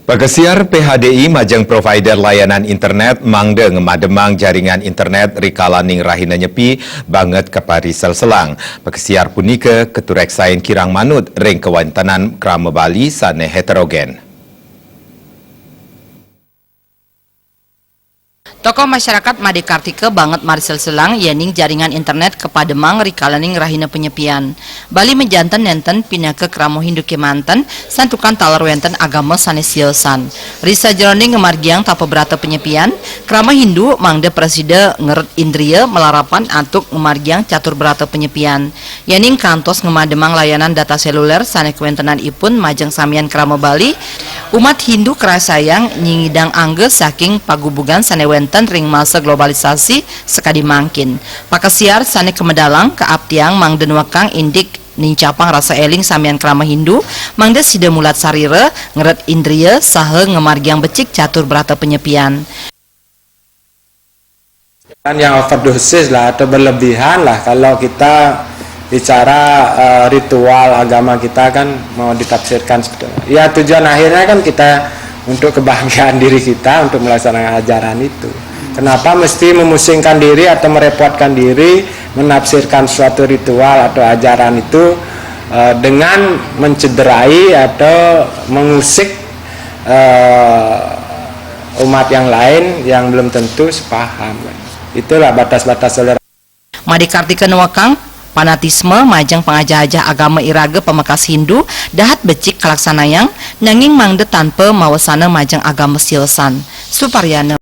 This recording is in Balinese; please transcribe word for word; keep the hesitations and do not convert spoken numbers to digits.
Pakasiar P H D I majeng provider layanan internet mangda ngamademang jaringan internet rikalaning rahina Nyepi banget ka Pari Selselang. Pakasiar punika katureksain kirang manut ring kawentenan krama Bali sane heterogen. Tokoh masyarakat made kartika banget Pari Selselang yening jaringan internet kapademang rikalaning rahina Panyepian. Bali majanten nenten pinaka krama Hindu kemanten, santukan taler wenten agama sane siosan. Ri sajeroning ngamargiang tapa brata Panyepian, krama Hindu mangda prasida ngeret indria malarapan antuk ngamargiang catur brata Panyepian. Yening kantos ngamademang layanan data seluler sane kawentenanipun majeng samian krama Bali, umat Hindu karasayang nyingidang angga saking pagubugan sane wenten ring masa globalisasi sakadi mangkin. Pakasiar sane kamedalang kaaptiang mangda nuekang indik nincapang rasa eling samian krama Hindu, mangda sida mulat sarira, ngeret indria, saha ngamargiang becik catur brata Panyepian. Kan yang overdosis lah atau berlebihan lah kalau kita bicara eh, ritual agama kita kan mau ditafsirkan seperti itu. Ya, tujuan akhirnya kan kita untuk kebahagiaan diri kita, untuk melaksanakan ajaran itu. Kenapa mesti memusingkan diri atau merepotkan diri menafsirkan suatu ritual atau ajaran itu eh, dengan mencederai atau mengusik eh, umat yang lain yang belum tentu sepaham. Itulah batas-batas toleransi. Made kartika nuekang, fanatisme majeng pangajah-ajah agama iraga pamekas Hindu dahat becik kalaksanayang, nanging mangda tanpa mawasana majeng agama siosan. Suparyana.